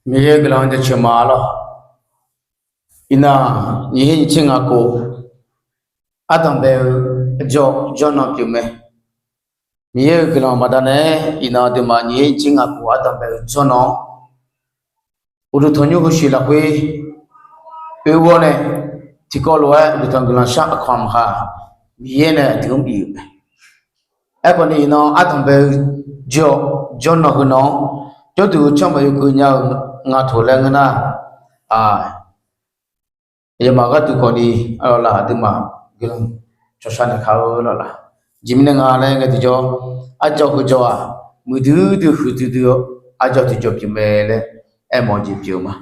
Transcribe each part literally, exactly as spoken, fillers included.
Miqyaer-euq guiqlanq jaceuq ma lawr. Iqnan nyiq her nyiq tser ngaq khof, ardanqbae-eu jawr jawrnan pyeuf mae. Miqyaer-euq guiqlanq baqdanae, iqnan aqduimaf nyiq her nyiq tser ngaq khof ardanqbae-eu jawrnan-anr, uqduq tanqnymr heusiq lafkhoer oe ghawr nae, tiqkawv lof-aer uqduq tanq guiqlanq shar aqkawq maqkhaq, Miqyaer nae aqdui-anr bif-euq mae. Aerkhawf ni iqnan ardanqbae-eu jawr jawrnan heunan-anr, jawrduq tsawrmaf yawkeuv nya-eu ngaq tof laer ngeur nar, aqyawfmaf gharduq khawf ni, arlawq laf aqduimaf guiqlanq cawqshaq naeq kaq-eu lawr laf. Jeq mirnae nga laer ngae tiqjawr, arjawr heujawr-aq, muiqdui dui huiqdui dui-eu arjawr tiqjawr pyeuf mae laer aermawf-eu jeq pyeuf-eu ma.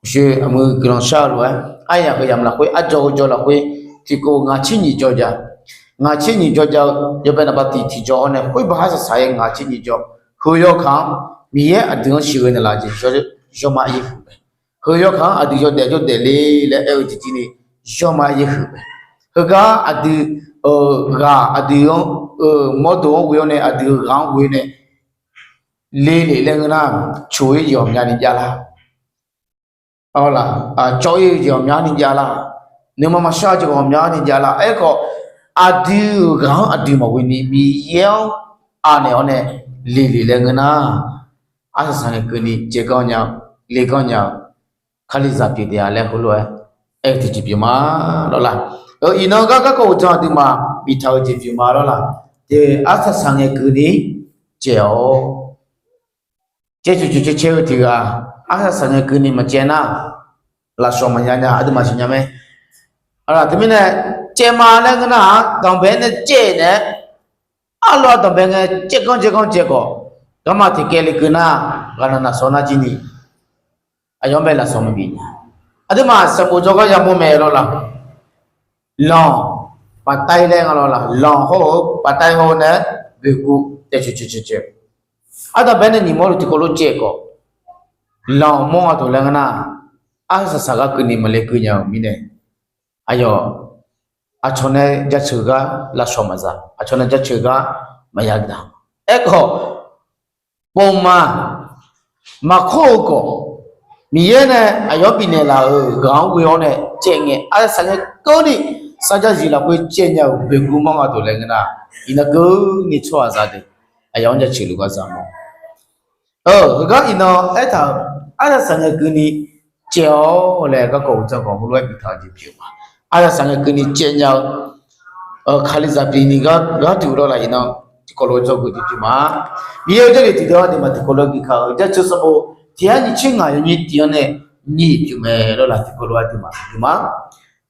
Uqshoe aqmuiq guiqlanq shar-eu lof-aer, aryaq heu yamq lafkhoer arjawr heujawr lafkhoer tiqkawv ngaq tser nyiq jawr ja. Ngaq tser nyiq jawr ja-eu yawbae naqba tiq tiqjawr-awr nae khoerba arsaq saq-aer ngaq tser nyiq jawr. Heu yawkaq-anr Miqyaer aqdui-anr siqghae naeqlaf jeq yawrmar yaerhuiq mae. Heu yawkaq-anr aqdui yawdaef jawrdaef le laer aer-eu tiqjir ni yawrmar yaerhuiq mae. Heugar aqdui-euq ghaq aqdui-anr-eu mawrdo-anr ghoe-awr nae aqdui-euq ghaq-anr ghoe nae le lef laer ngeur nar, coq-ir jeq ghawqmyani javlar. Cawv-ir-eu jeq ghawqmyani javlar. Nuima maqshar-eu jeq ghawqmyani javlar. Aerkhawf, aqdui-euq ghaq-anr aqdui maqghoe ni Miqyaer-anr anaeq-awr nae le lef laer ngeur nar, arsaq saqngae keuvni caevganr nya-eu, leganr nya-eu, kalizaq pyeuf taef-a laer heulof-aer aer-eu tiqjeq pyeuf ma lawr laf. Iqnan gar garkawv uqdzan aqduimaf biftaq-eu jeq pyeuf ma lawr laf. Te arsaq saqngae keuvni caev-awr, caev coeq coeq caev caev-eu tiq ghaq, arsaq saqngae keuvni maqcaev nar, lafsawq maqnya nya, aqduimaf siqnya mae. Teumirnae, caev ma laer ngeur nar-aq, danqbae nae caev naeq-aer, arlawr danqbae ngae caevganr caevganr caev khawf, garma tiqkaev le keuv nar, ghaqnaq naqsawq nar jir ni, aqyawf-anr bae lafsawq maqbif nya. Aqduimaf sanqbof jawrgar yamawr mae lawr laf. Lanq, paqtair laer nga lawr laf. Lanq hawr-eu paqtair hawr-eu nae boeqkuv caev coeq coeq caev caev. Ardanqbae nae nyiq mawrluf tiqkawv lof caev khawf, lanq mawr nga tof laer ngeur nar, arsaq saqgar keuvni maqle keuv nya-euq mirnae, aqyawf aqcawq nae jaceuq gar lafsawq maqza, aqcawq nae jaceuq gar maqya daq. Aerkhawf, pov ma, maqkawr-eu khawf, Miqyaer nae aqyawf-anr bifnaeq laf-euq ghaq-anr ghoe-awr nae caev ngae, arsaq saqngae keuvni sarjax zif lafkhoer caev nya-euq boeqkuv mawr nga tof laer ngeur nar, iqnan keuvni tsawrhaqzaq deuq aqyawf-anr jaceuq luf gar za mawr. Heugar iqnan aertaq-euq, arsaq saqngae keuvni caev-awr laer garkawv uqdzan khawf heulof-aer biftaq-eu jeq pyeuf ma. Arsaq saqngae keuvni caev nya-eu, kalizaq pyeuf ni gharduq lawr laf iqnan tiqkawv lof-aer dzawgeuf jeq pyeuf ma. Miqyaer-euq Jarlif tiqdeuq-anr aqduimaf tiqkawv lof-aer gui kar-eu Jaceuq sanqbof tiq yar nyiq tser ngaq yawnyir tiq-anr nae nyiq pyeuf mae lawr laf tiqkawv lof-aer aqduimaf pyeuf ma.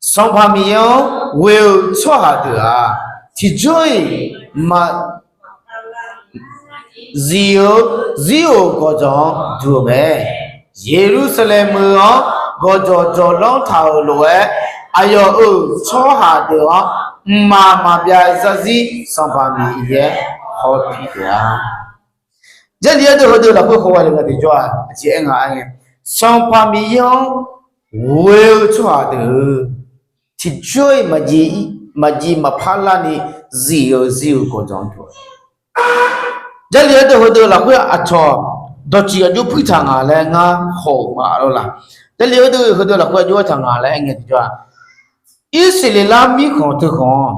Sanqpaq Miqyaer-anr ghoe-eu tsawrhaq deuq-aq, tiqjawr-iq maq zif-eu zir-euq gawqjawq-anr duq-eu mae. Yeqlursaqlaeq meuq-anr gawqjawq jawqlanr taq-euq lof-aer, aqyawf-euq tsawrhaq deuq-anr mqmaq maqbyav zarzir Sanqpaq Miqyaer hawpir taef-a. Jarlif-aer deuq heudeuq lafkhoer haw ghae le nga tiqjawr-aq, aqjeq aer nga aer ngae, Sanqpaq Miqyaer-anr ghoe-eu tsawrhaq deuq-eu tiqjawr-iq maqjeq maqpar larni zif-eu zir-eu gawqjawq-anr duq-a. Jarlif-aer deuq heudeuq lafkhoer aqcawq dawqtsuif aqjox puirtaq nga laer ngar haw-euq ma lawr laf. Jarlif-aer deuq heudeuq lafkhoer aqjox-aer taq nga laer aer ngae tiqjawr-aq, Irsaqleqlav mirkhanq teu khanq,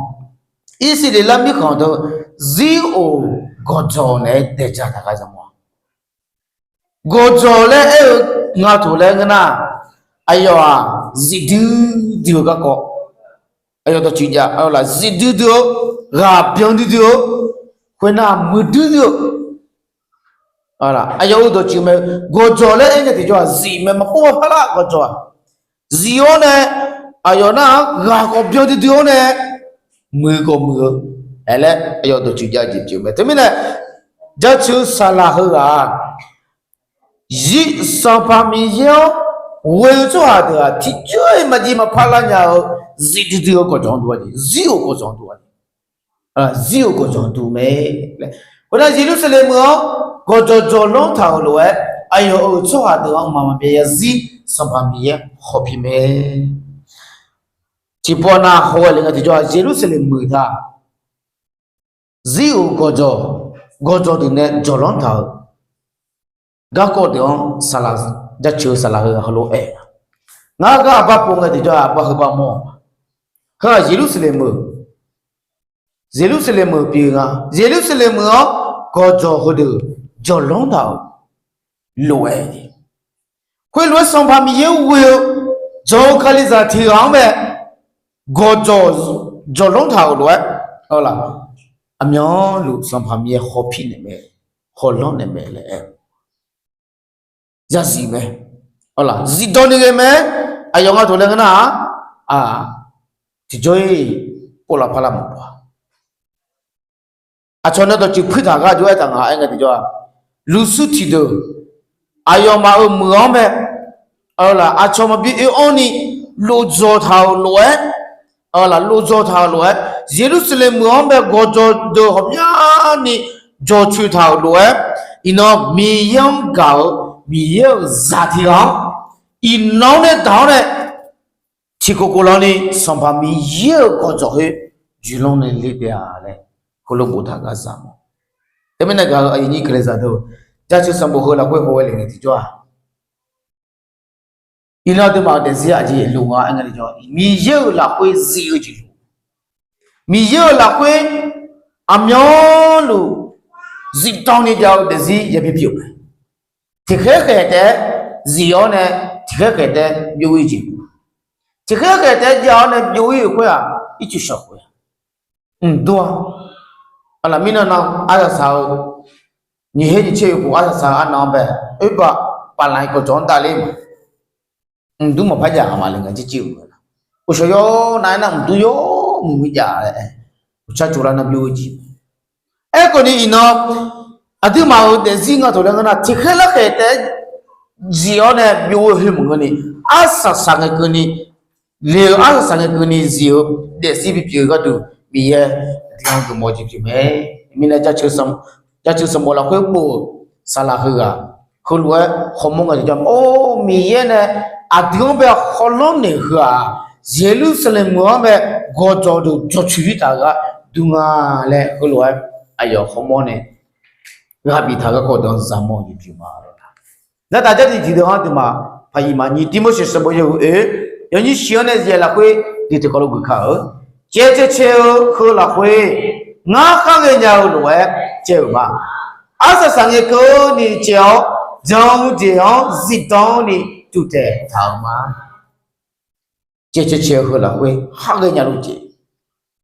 Irsaqleqlav mirkhanq teu zir-euq gawqjawq naeq-aer daeq ja taq gar za mawr-a. Gawqjawq laer aer-eu nga tof laer ngeur nar, aqyawf-aq zifdui dui-eu garkawv, aqyawf dawqtsuif jav laf zifdui dui-eu, ghaq byan duidui-eu, khoernar muiqdui dui-eu, aqyawf-euq dawqtsuif mae. Gawqjawq laer aer ngae tiqjawr-aq zif mae, maqpov maqpar lar gawqjawq-aq. Zif-awr nae aqyawf nar-aq ghaq khawf byan duidui-awr nae muiq khawf muiq-eu, aer laer aqyawf dawqtsuif jav jeq pyeuf mae. Teumirnae jaceuq saqlaq heughaq-aq, zir Sanqpaq Miqyaer-anr ghoe-eu tsawrhaq deuq-aq tiqjawr-iq maqjeq maqpar lar nya-eu zifdui dui-eu gawqjawq-anr duq-a jeq, zir-euq gawqjawq-anr duq-a jeq. Zir-euq gawqjawq duq mae. Khoernar Yeqlursaqlaeq meuq-anr gawqjawq jawqlanr taq-euq lof-aer, aqyawf-euq tsawrhaq deuq-anr mqmaq maqbyav zarzir Sanqpaq Miqyaer hawpir mae. Tiqpavnav haw ghae le nga tiqjawr-aq, Yeqlursaqlaeq meuq taq zir-euq gawqjawq, gawqjawq deuq nae jawqlanr taq-euq garkawv deuq-anr saqlaq Jaceuq-eu saqlaq heughaq heulof-aer, ngar gar aqbar pov ngae tiqjawr-aq, aqbar heu bar mawr-a. Heu-aq Yeqlursaqlaeq meuq, Yeqlursaqlaeq meuq pyeuf-eu nga. Yeqlursaqlaeq meuq-anr gawqjawq heudeuq jawqlanr taq-euq lof-aer, khoerlof-aer Sanqpaq Miqyaer ghoe-eu jawq-eu Kalizaq tiq ghaq-anr bae gawqjawq jawqlanr taq-euq lof-aer, aqmyanluf Sanqpaq Miqyaer hawpir naeq mae, hawlanr naeq mae laer aer-eu yazif mae. Zifdan ni ghae mae. Aqyawf nga taq laer ngeur nar-aq, tiqjawr-ir pov lafpar lar maqpov-a. Aqcawq nae dawqtsuif puirtaq gar jov-aer taq nga aer ngae tiqjawr-aq, lufsur tiqdeuq aqyawfmaf-euq meuq-anr mae, aqcawq maqbi oe-anr ni lofdzawq taq-euq lof-aer, lofdzawq taq-euq lof-aer, Yeqlursaqlaeq meuq-anr bae gawqjawq deuq ghawqmyani jawqcoeq taq-euq lof-aer, iqnan Miqyaer-anr gaq-eu Miqyaer-euq zaq tiq ghaq-anr iqnan-anr nae daq-awr nae tiqkhof khof lan ni Sanqpaq Miqyaer-euq gawqjawq khoer juiqlanr nae le taef-a laer heulof boftaq gar za mawr. Teumirnae gaq-eu aqyuif nyir Kalizaq deuq, jaceuq sanqbof heu lafkhoer haw ghae le ngae tiqjawr-aq, iqnan aqduimaf-euq daefzir aqjeq loq nga aer ngae tiqjawr, Miqyaer-euq lafkhoer zif-eu jeq loq. Miqyaer-euq lafkhoer aqmyanluf zifdan ni jav-eu daefzir yabi pyeuf mae. Tiqkhaer khaeq taef-aer zif-awr nae tiqkhaer khaeq taef-aer byov-ir jeq, tiqkhaer khaeq taef-aer jav-awr nae byov-ir-euq khoer-aq, ircuf shawq khof-a. Mqdur-a, aqlaf mirnan nan arsaq saq-eu nyiq her nyiq tser yawkhof arsaq saq-eu arnan-anr bae, oerba paqlanq-iq kawqjawq-anr davler ma. Mqdur maqpar jav-a ma le ngae jirjir-euq mae. Uqshawq yawr nav-aer nar mqdur yawr muiq mir jav-a laer, uqtsar cuf lar nar byov-ir jeq. Aerkhawf ni iqnan aqduimaf-euq daefzir nga taq laer ngeur nar, tiqkhaer larkhaeq taef-aer zif-awr nae byov-eu heu maqngeur ni, arsaq saq ngae keuvni le-eu arsaq saq ngae keuvni zif-eu daefzir bipyeuf-eu gharduq Miqyaer aqdui-anr geufmawf-eu jeq pyeuf mae. Mirnae jaceuq sanqbof lafkhoer bof-euq saqlaq heughaq heulof-aer hawmawr ngae tiqjawr, or Miqyaer nae aqdui-anr bae hawlanr naeq heu-aq, Yeqlursaqlaeq meuq-anr bae gawqjawq deuq jawqcoeq-ir taq-eu gar dur nga laer heulof-aer aqyawf hawmawr nae ghaq biftaq garkawv deuq-anr zaqmawr-eu jeq pyeuf ma lawq. Nar taf Jarlif tiqdeuq-anr aqduimaf paq iq maqnyir Tirmorseq sanqbof yawhuiq oe yawnyir shif-anr nae yaeq lafkhoer diq tiqkawv lof geuf ka-eu, caev cae cae-eu heu lafkhoer ngar khar ghaenya-eu lof-aer caev-euq ma. Arsaq saq ngae keuvni caev-awr jan-eu jeq-anr zifdan ni tuvtaeq taq-euq ma. Caev cae cae-eu heu lafkhoer khar ghaenya luf jeq,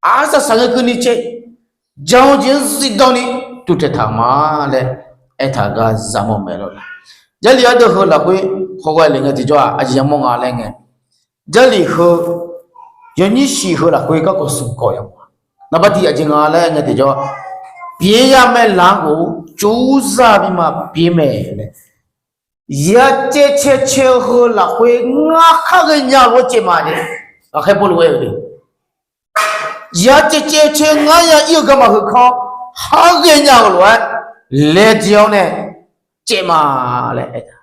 arsaq saq ngae keuvni caev, jan-eu jeq-anr zifdan ni tuvtaeq taq-euq ma laer aertaq gar zaqmawr mae lawq. Jarlif ardeuv heu lafkhoer hawghae le ngae tiqjawr-aq aqjeq yamawr nga laer ngae, Jarlif heu yawnyir shif heu lafkhoer garkawv smq kawv yamawr-a. Naqbar tiq aqjeq nga laer ngae tiqjawr, pyeuf ya mae laf-anr ghof-ur tsovzar bima pyeuf mae laer, ya caev cae cae-eu heu lafkhoer ngar khar ghaenya lof-aer caev ma jeq. Ghaqkhaer Pawrluv aer-eu de, ya caev caev cae ngar ya ir-eu garma heukanr khar ghaenya-euq lof-aer laejae-awr nae caev ma laer aer-a.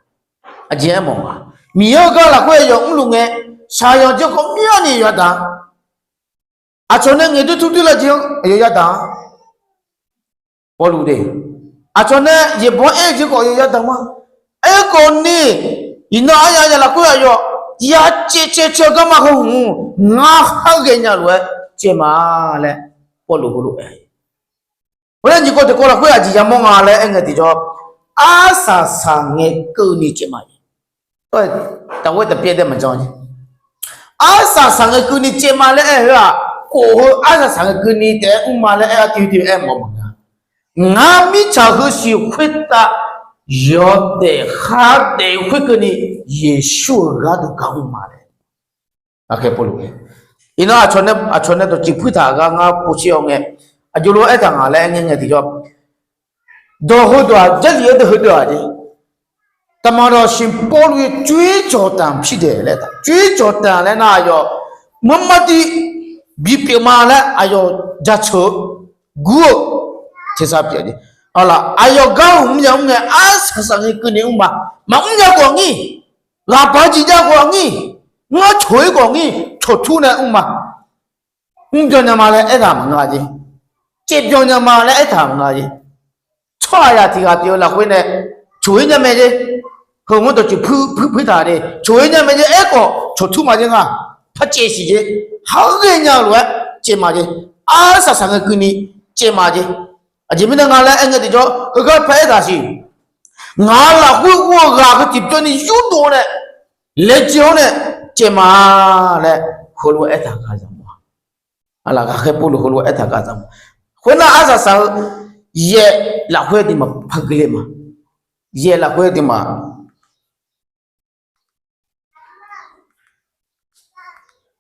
Aqjeq aermawf nga, Miqyaer-euq gar lafkhoer aqyawf mrluf ngae, shaqzanq jir khawf myani yadaq-a. Aqcawq nae ngaeqdoer turdoer lar jeq-anr aqyawf yadaq-a. Pawrluv de, aqcawq nae yaeqbawq-anr aer-eu jeq khawf aqyawf yadaq ma. Aerkhawf ni, iqnan aryaq yaq lafkhoer aqyawf ya caev caev cae-eu garma heu hmq ngar khar ghaenya lof-aer caev ma laer Pawrluv heulof-aer Khoernar nyiq kawv tiqkawv lafkhoer aqjeq yamawr nga laer aer ngae tiqjawr, arsaq saq ngae keuvni caev ma. Taqghoer taqpyaer dae maqjan. Arsaq saq ngae keuvni caev ma laer aer-eu-aq, khof heu arsaq saq ngae keuvni taef-aer mr ma laer aer-eu tiv tiv aer mawf mawf nga. Ngar mirtsaq heu siq khoertav yawdaef khardaef khoerkeuvni Yeqsur-euq gharduq gar mr ma laer. Aqkhaer Pawrluv aer, iqnan aqcawq nae dawqtsuif puirtaq gar ngar povtser-awr ngae, aqjox lof-aer aertaq nga laer aer ngae ngae tiqjawr, dawq heudawq-aq Jarlif-anr deuq heudeuq-aq jeq, taqmaq dawq siq Pawrluv-eu tsoer cawqtaq pirdaeq laer, tsoer cawqtaq laer nar aqyawf marmar tiv bipyeuf ma laer aqyawf jaceuq-eu gur-eu tersar pyeuf-a jeq. Aqlaf aqyawf gar-euq mrnya mr ngae arsaq saq ngae keuvni mr ma. Maqmr nya khawf ngir, ghaqbaq-eu jeq jav khawf ngir, ngar coq-ir khawf ngir, coq tur nae mr ma. Mrbyan nya ma laer aertaq maqnga jeq. Caevbyan nya ma laer aertaq maqnga jeq. Tsawrhaqzaq tiq ghaq pyeuf-eu lafkhoer nae coq-ir nya mae jeq. Heu mawr dawqtsuif puir puir puir taq de, coq-ir nya mae jeq aerkhawf cawqtur maqjaer nga. Par caev siq jeq, ha ghae nya-eu lof-aer caev ma jeq, arsaq saq ngae keuvni caev ma jeq. Aqjeq mirnae nga laer aer ngae tiqjawr, heugar paraer taq siq. Ngaq-euq lafkhoer ghov-eu ghaq heu tiqbyan ni yurdov-awr nae, laejae-awr nae caev ma laer heulof-aer aertaq gar za ma. Aqlaf ghaqkhaer Pawrluv heulof-aer aertaq gar za ma. Khoernar arsaq saq-eu yaeq lafkhoer aqduimaf par gui le ma. Yaeq lafkhoer aqduimaf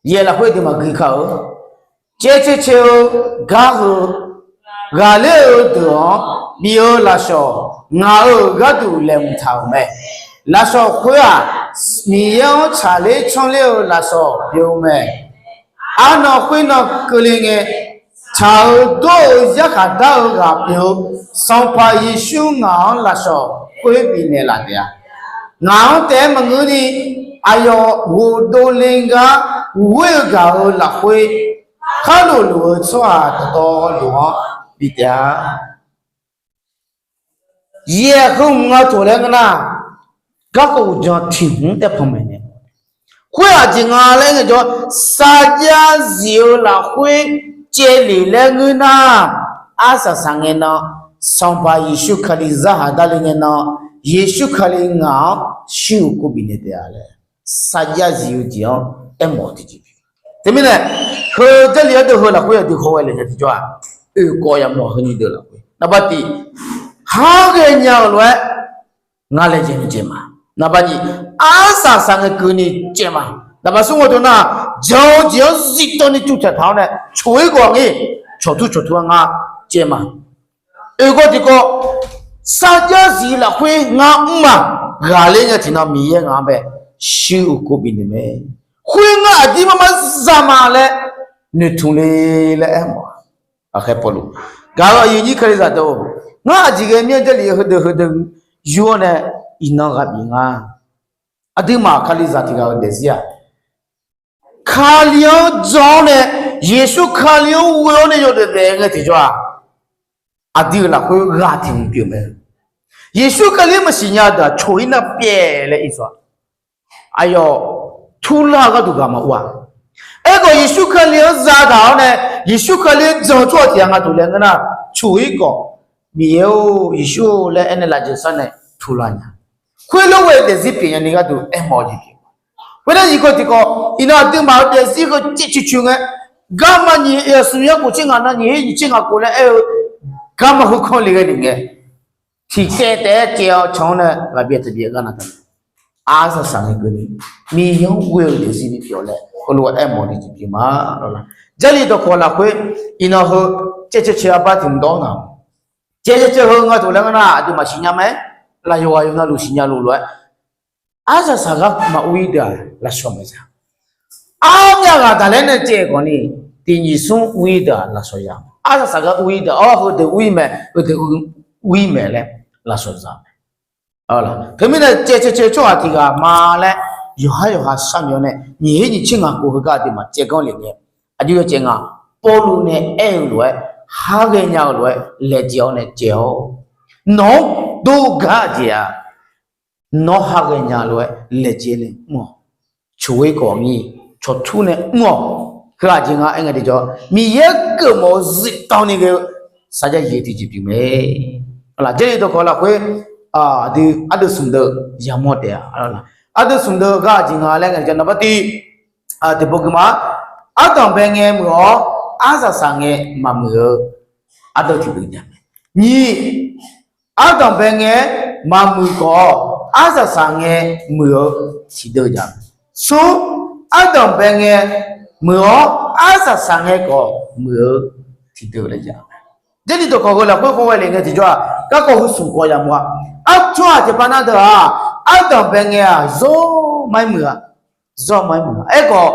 Yaeq lafkhoer aqduimaf gui ka-eu, caev caev caev-eu gar heu ghaqler-eu deuq-anr bif-eu lafsawq ngaq-euq gharduq laeqhmq taq-euq mae. Lafsawq khoer-aq, Miqyaer-anr tsaqler tsanrler-eu lafsawq pyeuf-eu mae. Arnan khoernan keuvle ngae, tsaq-eu dawr-eu yarkhaq dar-eu ghaq pyeuf-eu Sanqpaq Yeqsur ngaq-anr lafsawq khoer bifnaeq laf taef-a. Ngaq-anr taef-aer maqngeurni, aqyawf ghofdov le gar ghoer-eu gaq-euq lafkhoer, khar lofluf-eu tsawrhaq dawqtawvluf-anr bif taef-a. Yaeq heu hmq nga toq laer ngeur nar, garkawv uqdzan tiq hmq-anr taef panmaeq nae, khoer aqjeq nga laer ngaejawr, sarjax zif-eu lafkhoer caevlef laer ngeur nar, arsaq saq ngae nan, Sanqpaq Yeqsur Kali zar haq darle ngae nan, Yeqsur Kali ngaq-anr shuir-euq kov bifnaeq taef-a laer, sarjax zif-eu jeq-anr aermawf-eu tiqjeq pyeuf. Teumirnae, heu Jarlif ardeuv heu lafkhoer aqdui hawghae le ngae tiqjawr-aq, oeqkawv yamawf heu nyi deuq lafkhoer naqba tiq, ha ghaenya-euq lof-aer ngar laejae ni caev ma. Naqba nyiq, arsaq saq ngae keuvni caev ma. Naqba smr ghoe deuq nar, jan-eu jeq-anr zifdan ni tsuvtaq taq-awr nae coq-ir khawf ngir, cawqtur cawqtur-aer ngar caev ma. Oeqkawv tiqkawv, sarjax zif lafkhoer ngar mr ma. Ghaqler ngae tiqnan Miqyaer ngaq-anr bae shuir-euq kov bifnaeq mae. Khoer ngar aqdir mar mar za ma laer noeqtmq le laer aermawf-a. Aqkhaer Pawrluv, gaq-eu aqyuif nyir Kalizaq deuq-or, ngar aqjeq ghae mir-anr Jarlif heudeuq heudeuq yur-awr nae iqnan ghaq bif nga. Aqduimaf Kalizaq tiq ghaq-euq daefzir-aq, Kali-anr jan-awr nae, Yeqsur Kali-anr ghoe-awr nae yawdaef daef ngae tiqjawr-aq, aqdui-euq lafkhoer ghaq tiq hmq pyeuf mae. Yeqsur Kali-anr maqsiq nya deuq-aq coq-ir nar pyaev laer irsawq-a. Aqyawf turlar-eu gharduq ghaq maqur-a. Aerkhawf Yeqsur Kali-anr zataq-awr nae, Yeqsur Kali-anr jan-eu tsawrhaq tiq ghaq nga toq laer ngeur nar, coq-ir khawf, Miqyaer-or, Yeqsur-or laer aernaeq laf jeq sar nae turlar nya. Khoerlof-aer daefzir pyeuf nyani gharduq aermawf-eu jeq pyeuf. Khoernar nyiq kawv tiqkawv, iqnan aqduimaf-euq daefzir heu caev coeq coeq ngae, garma nyiq, smq yar khof tser ngaq nan nyiq her nyiq tser ngaq khof laer aer-eu garma heukanr le ghae lef ngae, tiqcaev taef-aer caev-awr can-anr nae ghaqbyaev taqbyaev gar na taq. Arsaq saq ngae keuvni Miqyaer-anr ghoe-eu daefzir bipyeuf laer heulof-aer aermawf-eu jeq pyeuf ma lawr la. Jarlif dawqkawq lafkhoer iqnan heu caev caev caev arbar tiq mqdawr nga. Caev caev caev heu nga toq laer ngeur nar aqduimaf siqnya mae. Lafyawq ghaq yawqnan luf siqnya luf lof-aer, arsaq saq gar maqur-ir deuq-aq lafsawq maqza. Armyav ghaq daqlaer nae caev khawfni, tiq nyiq smr ur-ir deuq-aq lafsawq za. Arsaq saq gar ur-ir deuq-aq, heudeuq ur-ir mae, heudeuq ur-ir mae laer lafsawq za mae. Teumirnae caev caev caev tsawrhaq tiq ghaq ma laer yawqhar yawqha sharnoeq-awr nae nyiq her nyiq tser ngaq khof heugar aqduimaf caev ganr lef ngae, aqjox yawcaev nga, Pawrluv nae aer-eu lof-aer, har ghaenya-eu lof-aer laejae-awr nae caev-awr, nawq-anr dov gar jeq-aq, nawr har ghaenya lof-aer laejae nae mr-awq. Coq-ir khawf ngir, cawqtur nae mr-awq. Heu aqjeq nga aer ngae tiqjawr, Miqyaer geufmawf-eu zifdan ni ghae-eu sarjax zif-eu tiqjeq pyeuf mae. Laf Jarlif dawqkawq lafkhoer, aqdui ardeuv smq deuq yamawr taef-a. Ardeuv smq deuq gar aqjeq nga laer ngae tiqjawr, naqbar tiq, tiqpov guima, ardanqbae ngae muiq-awr, arsaq saq ngae maqmuiq-eu ardeuv tiqdeuv jav mae. Nyiq, ardanqbae ngae maqmuiq khawf-awr, arsaq saq ngae muiq-eu tiqdeuv jav mae. Smr, ardanqbae ngae muiq-awr, arsaq saq ngae khawf muiq-eu tiqdeuv laer jav mae. Jarlif dawqkawq heu lafkhoer khawghae lef ngae tiqjawr-aq, garkawv heu smq khawf yamawr-a. Artsawrhaq tiqpav nar deuq-aq, ardanqbae ngae-aq zawr mar-aer muiq-a. Zawr mar-aer muiq-a. Aerkhawf,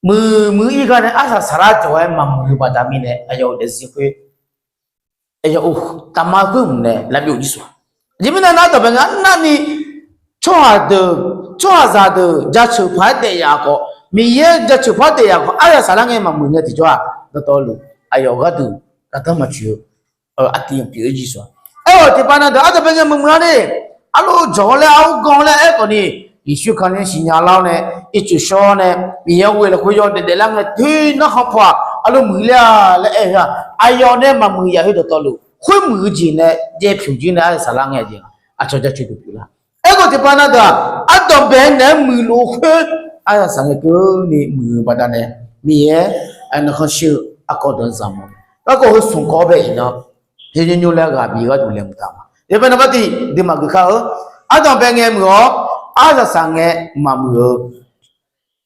muiq muiq-ir gar nae arsaq saqlar jawq-aer maqmuiq-eu baqda mirnae aqyawf-euq daefzir khoer aqyawf-euq taqma khoer hmq nae lavbyov jir suf-a. Aqjeq mirnae nar, ardanqbae ngae arnavni tsawrhaq deuq, tsawrhaqzaq deuq jaceuq paq-aer daef yaf khawf, Miqyaer jaceuq paq-aer daef yaf khawf, arsaq saqlar ngae maqmuiq ngae tiqjawr-aq, dawqtawvluf aqyawf gharduq gardanr maqtsoeq-eu aqtiq pyeuf-ir jir suf-a. Aerkhawf tiqpav nar deuq ardanqbae ngae maqmuiq-a ni, Arlof jawq-awr laer, arlof ganr laer aerkhawf ni, Yeqsur Kali-anr siqnya lar-awr nae, ircuf shawr-awr nae, Miqyaer-anr ghoe lafkhoer yawdaef daeflar ngae, toer narkhan paw-aq arlof muiq ler-a laer aer-eu-aq, aqyawf nae maqmuiq yaf khoer dawqtawvluf, khoer muiq-eu jeq nae jaev pyuq jir nae aryaq saqlar ngae jeq, aqcawq jaceuq duq pyeuflar. Aerkhawf tiqpav na deuq-aq, ardanqbae naeq-aer muiqluf-eu khoer aryaq saq ngae keuvni muiq-eu baqdanae, Miqyaer aqyawf nuikhanr shir-eu aqkawv deuq-anr zaq mawf. Garkawv heu smq kawv bae iqnan, yawnymr nymr laer ghaq bif gharduq laeqhmq taq ma. Yabae naqbar tiq duimaf geuf kar-eu, ardanqbae ngae muiq-awr, aryaq saq ngae maqmuiq-eu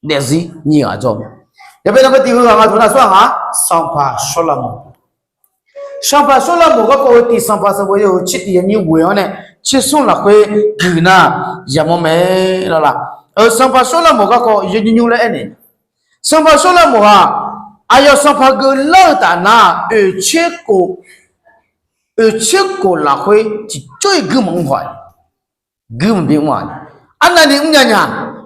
daefzir nyiq ghaq jawr-eu. Yabae naqbar tiq heughaq nga taq nar, tsawrhaq ngaq-aq, sanqpaq Sawrlaqmoq. Sanqpaq Sawrlaqmoq garkawv heu tiq Sanqpaq Sanqbof yawhuiq tser tiq yawnyir ghoe-awr nae tser smr lafkhoer guiq nar, yamawr mae lawr la. Sanqpaq Sawrlaqmoq garkawv yawnymr nymr laer aernaeq, Sanqpaq Sawrlaqmoq-aq, aqyawf sanqpaq geuflar-eu taf nar, oeq tser kof, oeq tser kof lafkhoer tiqjawr-iq guirmaf mr haw-a. Guir maqbi mr-a. Arnavni mrnya nya,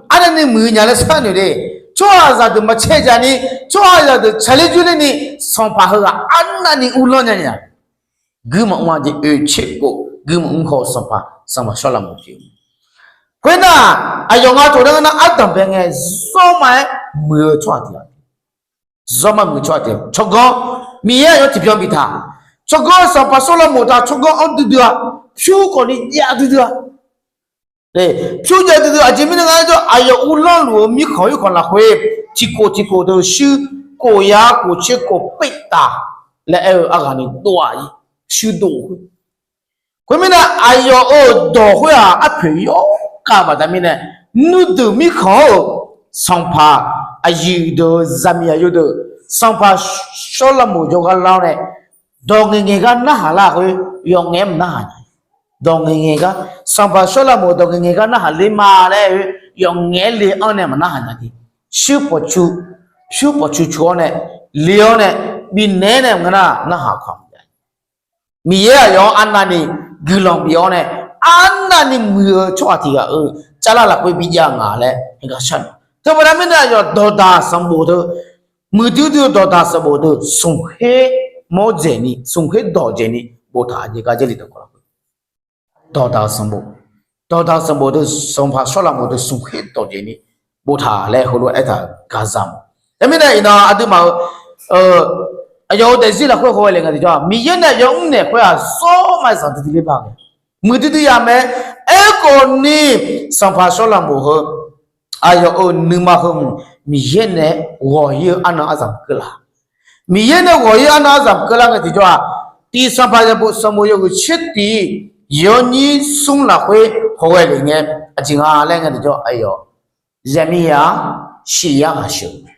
arnavni muiq nya laer sharnoeq de. Tsawrhaqzaq deuq maqcae jaq ni, tsawrhaqzaq deuq tsaqler dzoerler ni, sanqpaq heughaq arnavni uvlanr nya nya. Guir maqmr-a jeq oeq tser kof guir maqmr haw-eu sanqpaq, sanqpaq Sawrlaqmoq pyeuf. Khoernar, aqyawf nga taq nar, ardanqbae ngae zawr ma-aer muiq-eu tsawrhaq tiq ghaq, zawr ma muiq-eu tsawrhaq tiq ghaq, tsawrganr, Miqyaer aqyawf tiqbyan biftaq. Tsawrganr sanqpaq Sawrlaqmoq taq tsawrganr anr duidui-a, pyur khawfni jav duidui-a. Pyur jav duidui aqjeq mirnae ngar jawr, aqyawf uvlanr luf-eu mirkhanq oerkhanq lafkhoer tiqkof tiqkof deuq shuir kof yar kof tser kof peftaf laer aer-eu arghaq ni dov-aq, shuir dov khoer. Khoermirnae aqyawf-euq dawq khoer-aq arpoeq yawkhav baqda mirnae, nuideuq mirkhanq-euq sanqpaq aqyuif deuq-eu zaqmiqzaq yawdeuq, sanqpaq Sawrlaqmoq jawrgar lar-awr nae, dawq ngaeqngaeq gar narhaq lar khoer, yawf ngaef-aer maqnarhaq nya. Dawq ngaeqngaeq gar, sanqpaq Sawrlaqmoq dawq ngaeqngaeq gar narhaq ler ma laer-eu, yawf ngaef-aer le-anr nae maqnarhaq nya de. Shuir pawqcu, shuir pawqcu cu-awr nae, le-awr nae, bifnaeq-aer nae maqnga nar narhaq kawq-a. Miqyaer aqyawf-anr arnavni guiqlanq bif-awr nae, arnavni muiq-eu tsawrhaq tiq ghaq-euq carlar lafkhoer bijav nga laer heugar sharnoeq. Teubaqda mirnae aqyawf dawqdaq sanqbof deuq, muiqdui dui-eu dawqdaq sanqbof deuq smq khoer mawr dzaeqni, smq khoer dawq dzaeqni boftaq jeq gar Jarlif dawqkawq lafkhoer dawqdaq-eu sanqbof, dawqdaq-eu sanqbof deuq, sanqpaq Sawrlaqmoq deuq smq khoer dawq dzaeqni boftaq laer heulof-aer aertaq-euq gaqzaq mawf. Teumirnae iqnan aqduimaf-euq aqyawf-euq daefzir lafkhoer haw-aer le nga tiqjawr-aq, Miqyaer nae aqyawf mrnaeq khoer-aq, zawr ma-aer zanqdui dui ler ba ghae, muiqdui dui ya mae. Aerkhawfni, sanqpaq Sawrlaqmoq heu aqyawf-euq nuima heumq Miqyaer nae ghawq-ir-eu arnan aryamq keuvlar. Miqyaer nae ghawq-ir arnan aryamq keuvlar ngae tiqjawr-aq, tiq sanqpaq sanqbof yawhuiq tser tiq yawnyir smr lafkhoer haw-aer le ngae, aqjeq nga laer ngae tiqjawr aqyawf zaqmiqzaq-anr siqyar ghaq sheuq-eu,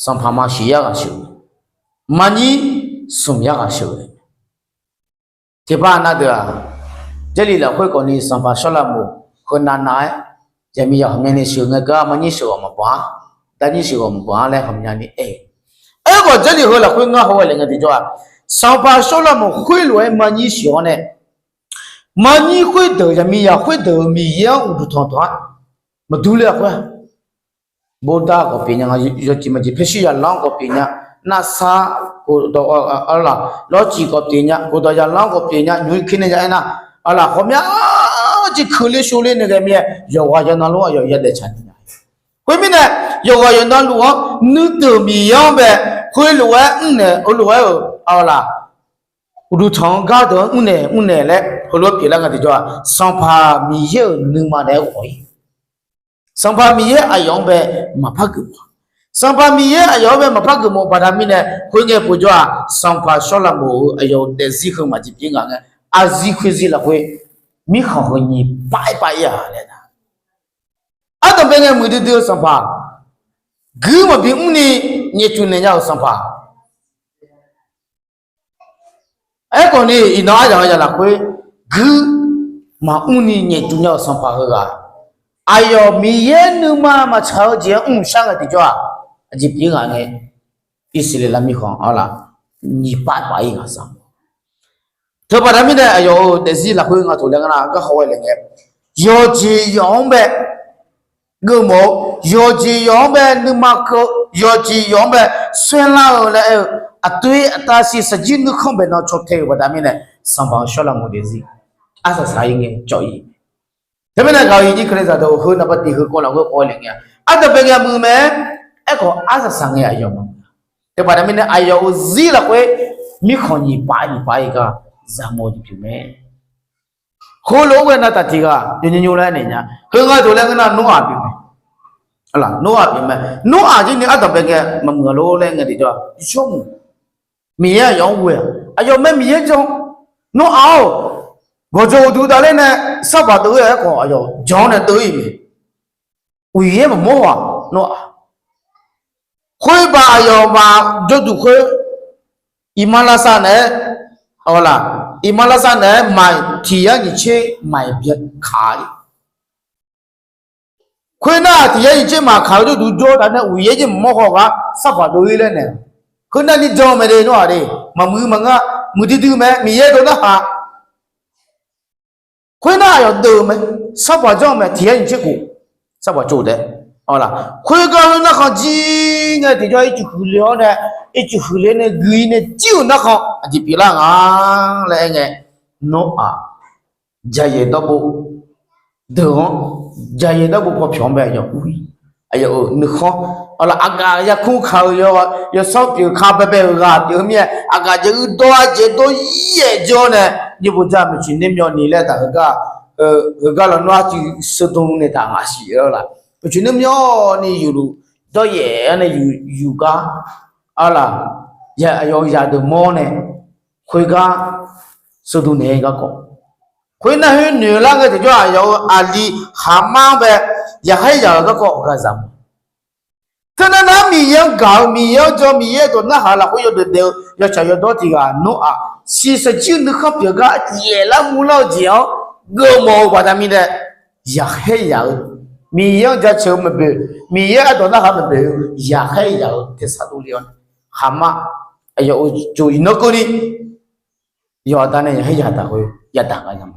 sanqpaq ma siqyar ghaq sheuq-eu, maqnyir smq yar ghaq sheuq-eu. Tiqpav nav deuq-aq, Jarlif lafkhoer khawfni sanqpaq Sawrlaqmoq heunav nav-aer, zaqmiqzaq hawqmyani sheuq ngae gar maqnyir sheuq ghawq maqbanq-a, darnyir sheuq ghawq maqbanq-a laer hawqmyani aer. Aerkhawf Jarlif heu lafkhoer ngar haw-aer le ngae tiqjawr-aq, sanqpaq Sawrlaqmoq khoerlof-aer maqnyir sheuq-awr nae, maqnyir khoerdeuq zaqmiqzaq khoerdeuq-euq Miqyaer-anr uqduq tanqtanq-a maqdur ler-a khoer-a. Bordar khawf pyeuf nya, yawjeq maqjeq paershir zaqlanr khawf pyeuf nya, narsar khofdawq, arlaq lawrcif khawf pyeuf nya, khofdawq zaqlanr khawf pyeuf nya, nymq-ir kir nae ya aernar, arlaq hawqmya jeq keuvle shovle nae ghae mir-aer yawqghaq yawqnan lof-aer yawqha daeftsaq nya. Khoermirnae, yawqghaq yawqnan luf-anr nuideuq Miqyaer-anr bae khoerlof-aer mrnaeq, heulof-aer-euq arlaq uqduq tanq-eu gardeuq-anr mrnaeq mrnaeq laer heulof-aer pyeuflar nga tiqjawr-aq, sanqpaq Miqyaer-euq nuima naeq-aer ghawq-ir. Sanqpaq Miqyaer aqyawf-anr bae maqpar geufmawf. Sanqpaq Miqyaer aqyawf-anr bae maqpar geufmawf baqda mirnae, khoerngae povjawr-aq, sanqpaq Sawrlaqmoq-euq aqyawf-euq daefzir heu maqjeq pyeuf nga ngae, aqzir khoerzir lafkhoer mirkhanq heu nyiq pav pav-ir-a laer nar, ardanqbae ngae muiqdui dui-eu sanqpaq, guir maqbi mrni nyaefcuf naeq nya-euq sanqpaq. Aerkhawfni iqnan aryaq heu yaq lafkhoer guir maqmr ni nyaefcuf nya-euq sanqpaq heughaq, aqyawf Miqyaer nuima maqtsaq-eu jeq-anr mrshar ngae tiqjawr-aq, aqjeq pyeuf nga ngae, Irsaqleqlav mirkhanq arlaq nyiq pav pav-ir nga sa. Teubaqda mirnae aqyawf-euq daefzir lafkhoer nga taq laer ngar nar gar haw-aer le ngae, yawqjeq yawq-anr bae geufmawf-eu, yawqjeq yawq-anr bae nuima keuv-eu, yawqjeq yawq-anr bae saerlar-eu laer aer-eu, aqdoer aqtav siq saqjir nuikhanr baenan caw tae-euq baqda mirnae, sanqpaq-euq Sawrlaqmoq daefzir arsaq saq-ir ngae cawv-ir. Teumirnae gaq-eu iqnyir Kalizaq deuq heu naqba tiq heu kawv lafkhoer kawv le ngae, ardanqbae ngae muiq mae. Aerkhawf arsaq saq ngae aqyawf maqmuiq-a. Teubaqda mirnae aqyawf-euq zir lafkhoer mirkhanq nyiq pav nyiq pav-ir gar zaqmawr jeq pyeuf mae. Heulof-aer ghae navtaq tiq ghaq yawnyir nymr laer naeq nya. Heu nga deuq laer ngeur nar Noraq pyeuf mae. Noraq pyeuf mae. Noraq jir ni ardanqbae ngae maqmuiq-a lor laer ngae tiqjawr-aq, yawshawr muiq. Miqyaer aqyawf-anr ghoe-aq, aqyawf mae Miqyaer jan. Noraq-or, gawqjawq uqduq davler nae sarpaq deuv-ir-aq, aerkhawf aqyawf jan-anr nae deuv-ir mae. Uqyaer maqmawr haw-aq Noraq. Khoer baq aqyawf maf jawrduq khoer, iqmalavshav naeq-aer, awq laq, iqmalavshav naeq-aer maiq tiq yar nyiq tser maiq byankaq-ir. Khoernar tiq yar nyiq tser maqkaq-eu jawrduq jawr taf nae uqyaer jir maqmawr haw gar sarpaq dov-ir laer naeq. Khoernar ni jan mae de Noraq de, maqmuiq maqngeur, muiqdui dui mae Miqyaer dawq narhaq. Khoernar aqyawf deuv-eu mae, sarpaq janr-eu mae tiq yar nyiq tser khof, sarpaq tsov taef. Khoergar heu narkhan jir ngae tiqjawr ircuf huiqle-awr nae, ircuf huiqle nae gui nae jir-euq narkhan aqjeq pyeuflar nga laer aer ngae, Noraq jaqyaeq dawrbo deuq-anr, jaqyaeq dawrbo paw pyawq-anr bae aqyawf ur-ir. Aqyawf-euq nuikhanr, awq laf, aqgaf yarkmr kaq-eu yawsanr pyeuf ka baebae-euq ghaq pyeuf-eu mir-aer, aqgaf jeq uirdawr-a jeq dawr-ir-aer jawr nae, nymrbo jar maeqtsoeq nermyawvni laer taq heugar, heugar lafnar arcuiv seudm naeq taq ngaq siq-eu laf. Maeqtsoeq nermyawvni yufluf dawryaef-anr nae yuf gar, awq laf, aqyawf-euq zaqdeuq mawr nae, khoergar seudm naeq-eu garkawv. Khoernar khoer noeq lar ngae tiqjawr aqyawf-euq aqli Haqmar-anr bae yaqkhaer yaq-euq garkawv ghaq zaq ma. Teunav nar Miqyaer-anr gaq-eu, Miqyaer-anr jan, Miqyaer dawq narhaq lafkhoer yawdaef daef-eu yawtsaq yawdawr tiq ghaq Noraq, shiqshaq jir-eu nuikhanr pyeuf gar yaeflar murlar-eu jeq-anr geufmawf-eu baqda mirnae, yaqkhaer yaq-eu, Miqyaer-anr jaceuq-eu maqboeq, Miqyaer ardawq narhaq maqboeq-eu yaqkhaer yaq-eu tersar dovle-awr nae, Haqmar aqyawf-euq coq iqnan keuvni yawqha da nae yaqkhaer yadaq khoer yadaq gar ya ma.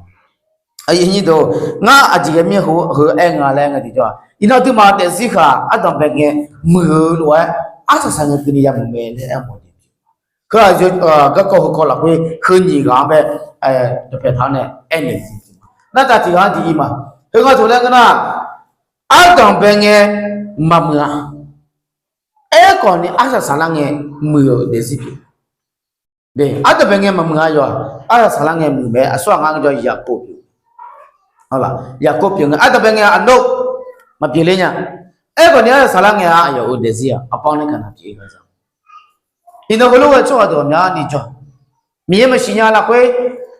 Ngar aqjeq ghae mir-aer heu aer nga laer ngae tiqjawr-aq, iqnan duimaf daefzir khaq ardanqbae ngae muiq-eu lof-aer arsaq saq ngae keuvni yamuiq mae laer aer mawf-eu. Heu-aq garkawv heukawv lafkhoer heu nyiq ghaq-anr bae dawqpae taq-awr nae aernaeq-eu. Nartaq tiq ghaq-anr diq-ir ma. Heu nga taq laer ngeur nar, ardanqbae ngae maqmuiq-a. Aerkhawf ni arsaq saqlar ngae muiq-euq daefzir pyeuf. Ardanqbae ngae maqmuiq-a yawq-aq, arsaq saqlar ngae muiq mae. Aqsur ghaq ngar jawr Yaqkov pyeuf. Yaqkov pyeuf ngae ardanqbae ngae aqnov maqpyeuf ler nya. Aerkhawf ni arsaq saqlar ngae-a aqyawf-euq daefzir-aq aqbawr nae kaq naq pyeuf-ir ghae za. Iqnan heulof ghae tsawrhaq deuq ghawqmya ni jawr, Miqyaer maqsiq nya lafkhoer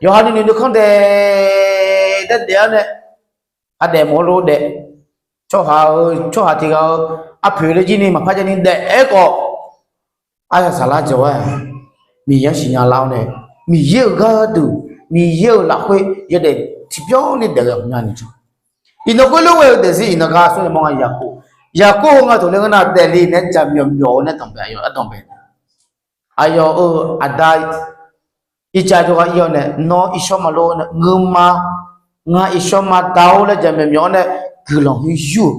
yawqha nuinoeq nuikhanr daef daef daef-awr nae, aqdaef mawf-eu lof daef, tsawrhaq-eu tsawrhaq tiq ghaq-eu arpoeq laer jir ni maqpar jav ni daef-aer khawf, arsaq saqlar jawr-aer Miqyaer-anr siqnya lar-awr nae, Miqyaer-euq gharduq, Miqyaer-euq lafkhoer yawdaef tiqbyan ni daef ghae ghawqmya ni jawr. Iqnan khoerlof ghae-eu daefzir iqnan gar smr nae mawr nga Yaqkov. Yaqkov heu nga taq laer ngeur nar daefle nae jaqmyawf myawf-eu nae danqbae aqyawf ardanqbae. Aqyawf-euq aqda Irtsav jawrgar ir-awr nae, nawr irshawr ma lor nae, ngeur ma, ngar irshawr ma da-or laer jaqmyawf myawf-awr nae guiqlanq huiq yur-euq.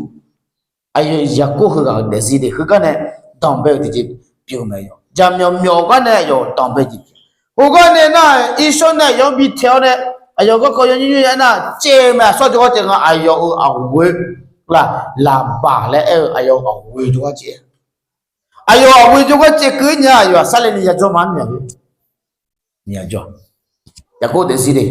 Aqyawf Yaqkov heughaq-euq daefzir de heugar nae danqbae-eu tiqjeq pyeuf-eu mae. Jaqmyawf myawf-eu gar nae aqyawf danqbae jeq pyeuf. Heugar nae nar irshawr nae aqyawf-anr bi taeq-awr nae, aqyawf garkawv yaw nymr nymr ya aernar caev-eu mae. Aqsur jawrgar taeq nga aqyawf-euq aqghoe laf Laqbaq laer aer-eu aqyawf-euq aqghoe jawrgar caev. Aqyawf aqghoe jawrgar caev keuv-ir nya aqyawf-aq sarlaevni yajawr ma-anr naeq-a. Yaqkov daefzir de,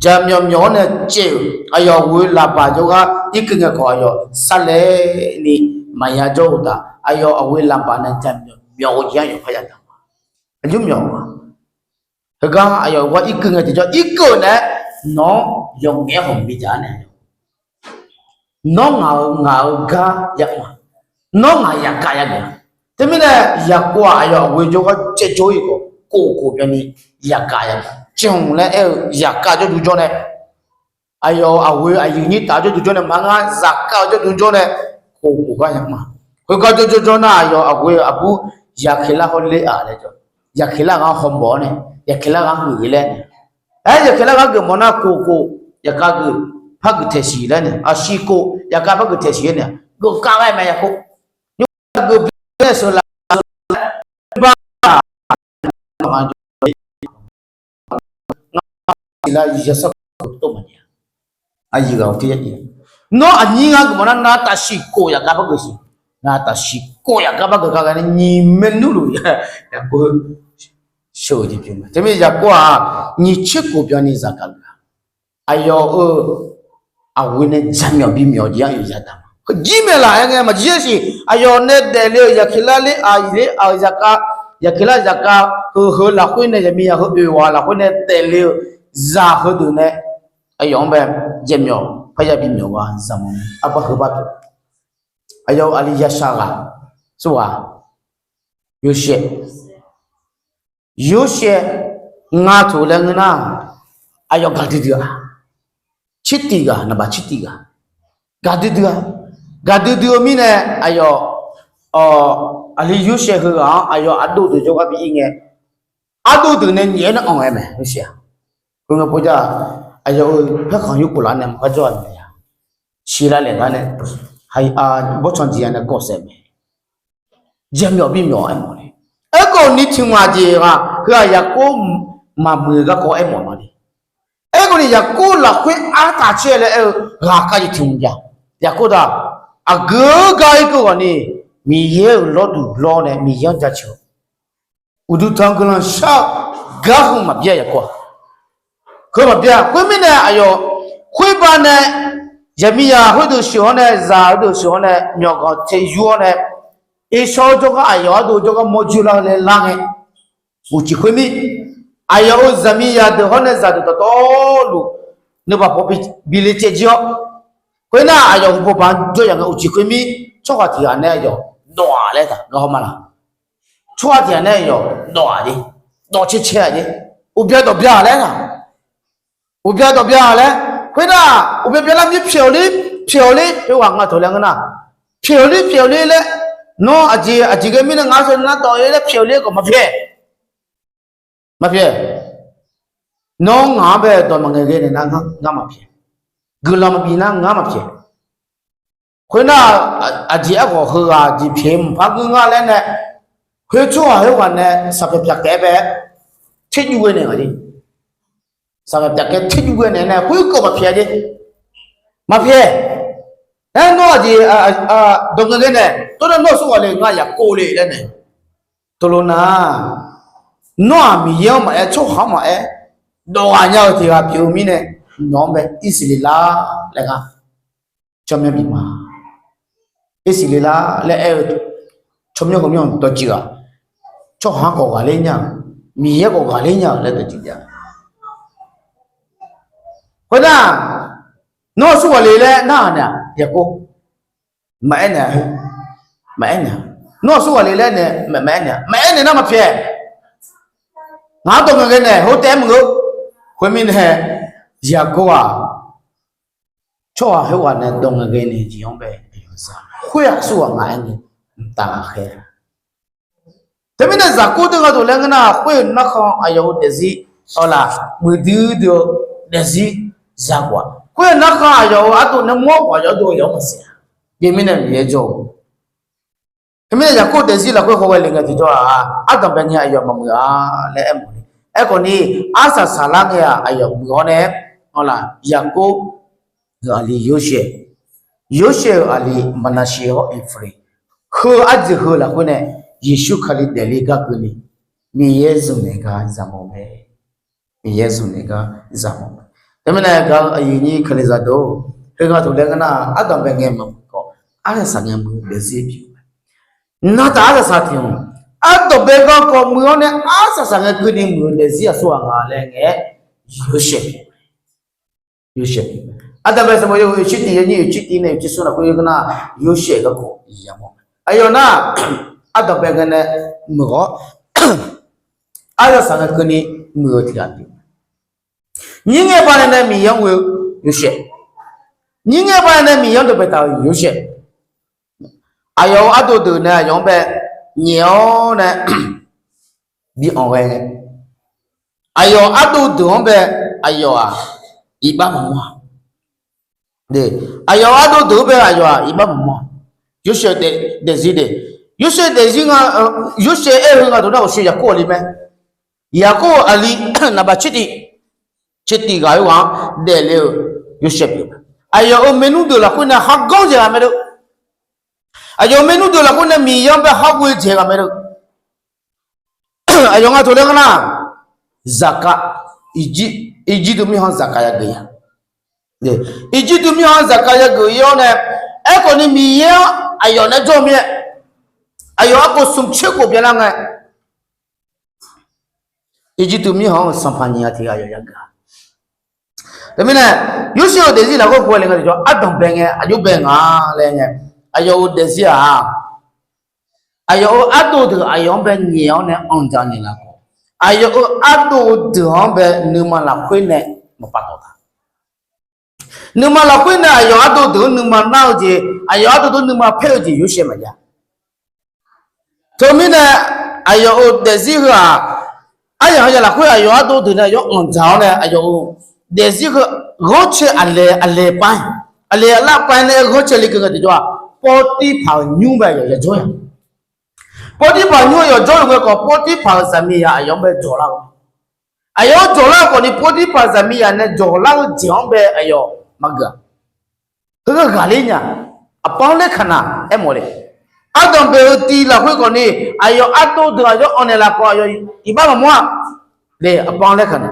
jaqmyawf myawf-awr nae caev-euq aqyawf aqghoe Laqbaq jawrgar irkeuv ngae khawf aqyawf sarlaevni maqya jawr-eu uqtaf, aqyawf aqghoe Laqbaq nae jaqmyawf myawf-eu jeq-anr yawqpar yadaq ma. Aqjox myawf ma. Heugar aqyawf gar irkeuv ngae tiqjawr irkeuv-eu nae, nawq-anr yawqngaef-aer hawq bi dzaq-a nae, nawr ngaq-euq ngaq-euq gar yamq-a, nawr ngaq yaqkav yageuf-a. Teumirnae Yaqkov-aq aqyawf aqghoe jawrgar caev jawr-ir khawf, kof kof byanni yaqkav ya, janq laer aer-eu yaqkav jawrduq jawr nae, aqyawf aqghoe aqyuif nyir taf jawrduq jawr nae, maqngar zaqkav jawrduq jawr nae, kof kof gar yamq-a. Khoergar jawr jawr jawr nar aqyawf aqghoe aqbur Yaqkeqlar hawr ler-aq laer jawr, Yaqkeqlar ghaq hawmawf-awr nae, Yaqkeqlar ghaq geuf-ir laer nae, aer Yaqkeqlar ghaq geuf mawf nar kof kof yaqkav geuf par geuf taeq siq laer nae, aqsiq kof yaqkav par geuf taeq siq laer nae, geuf kav ghae mae Yaqkov. Nymrma geuf bi nae sheuqlaf-eu laer, nymrma-aq, ngar siqlar yasar tov maqjav. Aqyuif ghaq-awr tiq yar tiq, nawr aqnyir ngar geufmawf nar, navtaf siq kof yaf gar par geuf siq. Navtaf siq kof yaf gar par geuf gar ghae nae nyiq maernmr luf Yaqkov sheuq-eu jeq pyeuf mae. Teumirnae Yaqkov-aq, nyiq tser kof byanni zaqkhav geuf-a. Aqyawf-euq aqghoe nae jaqmyawf bimyawf jeq-anr yawzaq daq ma. Heujir maeqlaf-aer ngae maqjir-aer siq. Aqyawf nae daefle-euq yaqkeqlar ler-aq, iqler-aq-euq zaqkhav, yaqkeqlar zaqkhav heu heu lafkhoer nae, yaqmiqzaq heu oeq ghaq lafkhoer nae daefle-euq zaq heudeuq nae, aqyawf-anr bae jaqmyawf parya bimyawf gha zaqmawf-eu arbar heu bar pyeuf. Aqyawf-euq aqli yashaq ghaq, tsawrhaq, Yorsaev. Yorsaev nga toq laer ngeur nar, aqyawf gaqdui dui-a. Tsertif ghaq, naqbaq tsertif ghaq, gaqdui dui-a. Gaqdui dui-eu mirnae, aqyawf aqli Yorsaev heughaq-anr aqyawf ardov deuq jawrgar bi ir ngae, ardov deuq nae nyaef-aer nar anq-aer mae. Yorsaev-aq, khoerngae pov jar, aqyawf-euq paerkhanq yurkhof laf nae maqgar jawr-a nae, siqlar laeq gar nae, bawrtsanq jeq-a nae kawv saef mae. Jaqmyawf bimyawf aermawf le. Aerkhawf ni tiq maq jeq ghaq heu-aq Yaqkov maqmuiq-eu garkawv aermawf ma le. Aerkhawf ni Yaqkov lafkhoer artaq caer laer aer-eu ghaqkhav jeq tiq maq jav. Yaqkov taq, aqgeu gar irkeuv ghawq ni, Miqyaer-euq lawrduq lawr nae Miqyaer-anr jaceuq-eu uqduq tanq guiqlanq shar-eu gar heu maqbyav Yaqkov-aq. Heu maqbyav. Khoermirnae aqyawf khoerba nae, yaqmiqzaq khoerdeuq sheuq-awr nae, zaq heudeuq sheuq-awr nae, myawqganq tae yur-awr nae, Ersawr jawrgar aqyawf ardov jawrgar mawrjoe lar-eu laer lar ngae, uqcif khoermir, aqyawf-euq zaqmiqzaq deuq hawr nae zaqdeuq dawqtawvluf nuibaq paw bi le caev jir-awr, khoernar aqyawf-euq bawbaq-anr jawr yaq ngae uqcif khoermir, tsawrhaq tiq ghaq nae aqyawf dawq-aq laer taq gar hawr ma laq. Tsawrhaq tiq ghaq nae aqyawf dawq-aq jeq, dawq cae cae-aq jeq, uqbya dawqbya laer taq. Uqbya dawqbya laer, khoernar uqbya byalar mir pyaeq-awq ler, pyaeq-awq ler, khoerghaq nga tawq laer ngeur nar, pyaeq-awq ler, pyaeq-awq ler laer, nawr aqjeq aqjeq ghae mirnae ngar shawr nar dawq-ir laer pyaeq-awq ler khawf maqpyaeq. Maqpyaeq. Nawr ngaq-anr bae dawq maqngaeq ghae naeq nar ngar maqpyaeq. Guiqlanq maqbif nar ngar maqpyaeq. Khoernar, aqjeq aerkhawf heughaq jeq pyaeq maqpar ngeur ngar laer nae, khoer tsawrhaq khoerghaq nae saqpyaeq pyaq kaef-aer bae-aer terjuv ghae naeq-a jeq. Saqpyaeq pyaq kaef terjuv ghae naeq nae khoerkeuv maqpyaeq jeq. Maqpyaeq. Aer nawr aqjeq dawq ngaeq ghae nae tawr nar nawr aqsur ghaq le ngar yaqkov le laer nae, teulof nar, nawr-aq Miqyaer-anr maqaer, tsawrhaq-anr maqaer, dawq ghaq nya-eu tiq ghaq pyeuf-eu mirnae, nawq-anr bae Irsaqleqlav laer gar tsawrmyanr bif ma. Irsaqleqlav laer aer-eu tsawrmyanr heumyanr dawqtsuif ghaq, tsawrhaq-anr khawf ghaqler nya-euq, Miqyaer khawf ghaqler nya-euq laer dawqtsuif jav. Khoernar, nawr aqsur ghaq le laer nar-aq naeq-aq yaqkov, maqaer naeq-a, maqaer naeq-a. Nawr aqsur ghaq le laer nae maqaer naeq-a, maqaer naeq nar maqpyaeq. Ngaq-anr dawq ngaeq ghae nae hawr taef-aer maqngeur. Khoermirnae, yaqkov-aq, tsawrhaq khoerghaq nae dawq ngaeq ghae nae jeq-anr bae, khoer-aq aqsur ghaq nga aer ngae mqtav ghaqkhaer Teumirnae zaqkov deuq gharduq laer ngeur nar, khoer-euq narkhan aqyawf-euq daefzir, awq laf, muiqdui dui-eu daefzir za khawf-aq, khoer-euq narkhan aqyawf-euq ardov nae mawr khawf aqyawf ardov aqyawf-anr maqsiq-a. Yaeq mirnae Miqyaer jawr-eu. Teumirnae yaqkov daefzir lafkhoer haw ghae le ngae tiqjawr-aq, ardanqbae ngae aqyawf maqmuiq-a laer aermawf-eu. Aerkhawf ni, arsaq saqlar ngae-aq aqyawf muiq-awr nae, awq laf, yaqkov-euq aqli Yorsaev, Yorsaev-euq aqli Maqnaqshe hawr Eflaeq, heu-eu arjeuq heu lafkhoer nae Yeqsur Kali daefle gar keuvni Miqyaer zmq naeq gar zaqmawf mae. Miqyaer zmq naeq gar zaqmawf mae. Teumirnae gaq-eu aqyuif nyir Kalizaq deuq-or, heugar taq laer ngeur nar, ardanqbae ngae maqmuiq khawf, arsaq saq ngae muiq-eu daefzir pyeuf-eu mae. Naqtaf arsaq saq tiq hmq, ardanqbae garkawv muiq-awr nae arsaq saq ngae keuvni muiq-eu daefzir aqsur ghaq nga laer ngae-aer, Yorsaev pyeuf-eu mae. Yorsaev, ardanqbae sanqbof yawhuiq oeqtser tiq yawnyir oeqtser tiq nae oeqtser smr lafkhoer ngeur nar, Yorsaev garkawv yamawr. Aqyawf nar, ardanqbae ngae nae muiq-awr, arsaq saq ngae keuvni muiq-eu tiq ghaq pyeuf-eu mae. Nyir ngae banae nae Miqyaer-anr ghoe-eu Yorsaev, nyir ngae banae nae Miqyaer-anr dawqbae taq-eu Yorsaev, aqyawf-euq ardov deuq nae aqyawf-anr bae nyaef-awr nae bi anq ghae ngae, aqyawf ardov deuq-anr bae aqyawf-aq iqbax maqmawr-a. Aqyawf ardov deuq-anr bae aqyawf-aq iqbax maqmawr-a. Yorsaev daefzir de, Yorsaev daefzir nga, Yorsaev aer-eu heu nga deuq nar, uqshoe yaqkov aqli mae. Yaqkov aqli naqbaq tser tiq, Tsertif ghaq-eu ghaq-anr daefle-eu Yorsaev pyeuf-eu mae. Aqyawf-euq maernmr deuq lafkhoer nae khargawr dzaeq ghaq mae lor. Aqyawf-euq maernmr deuq lafkhoer nae Miqyaer-anr bae kharghoe dzaeq ghaq mae lor. Aqyawf nga taq laer ngar nar, Zaqkaq, Irjirtuv mirkhanq-anr Zaqkaq yageuf ya. Irjirtuv mirkhanq-anr Zaqkaq yageuf ir-awr nae, aerkhawf ni Miqyaer-anr aqyawf nae jawr-eu mir-aer, aqyawf arkhof smq tser khof byanlar ngae, Irjirtuv mirkhanq-anr-euq sanqpaq nyiq ghaq tiq ghaq aqyawf yageuf-a. Teumirnae, Yorsaev-euq daefzir lafkhoer khoerle ngae tiqjawr ardanq bae ngae aqjox bae nga laer ngae, aqyawf-euq daefzir-aq, aqyawf-euq ardov deuq aqyawf-anr bae nyaef-awr nae anqdzaq nyaef laf khawf, aqyawf-euq ardov deuq-anr bae nuima lafkhoer nae maqpav tawf taq. Nuima lafkhoer nae aqyawf ardov deuq-anr nuima nar-eu jeq, aqyawf ardov deuq-anr nuima paer-eu jeq Yorsaev maqjav. Teumirnae, aqyawf-euq daefzir heu-aq, aryaq haya lafkhoer aqyawf ardov deuq nae aqyawf anqdzaq-awr nae aqyawf-euq daefzir heu ghanrcae aqlaeq aqlaeq pav, aqlaeq aqlav pav nae ghanrcae le keuv ngae tiqjawr-aq, Pawrtirpaq-euq nymr bae aqyawf yajawr ya. Pawrtirpaq nymr-anr yawf jawr-euq ngae khawf, Pawrtirpaq-euq zaqmiqzaq aqyawf-anr bae jawqlar-eu, aqyawf-anr jawqlar-eu khawf ni Pawrtirpaq zaqmiqzaq nae jawqlar-eu jeq-anr bae aqyawf maqgeuf-a. Heugar ghaqler nya, aqpar-anr laer kaq na aermawf le. Ardanqbae-eu tiv lafkhoer khawf ni, aqyawf ardov deuq aqyawf-anr anqnaeq laf khawf aqyawf iqbax maqmawr-a. Le aqpar-anr laer kaq na.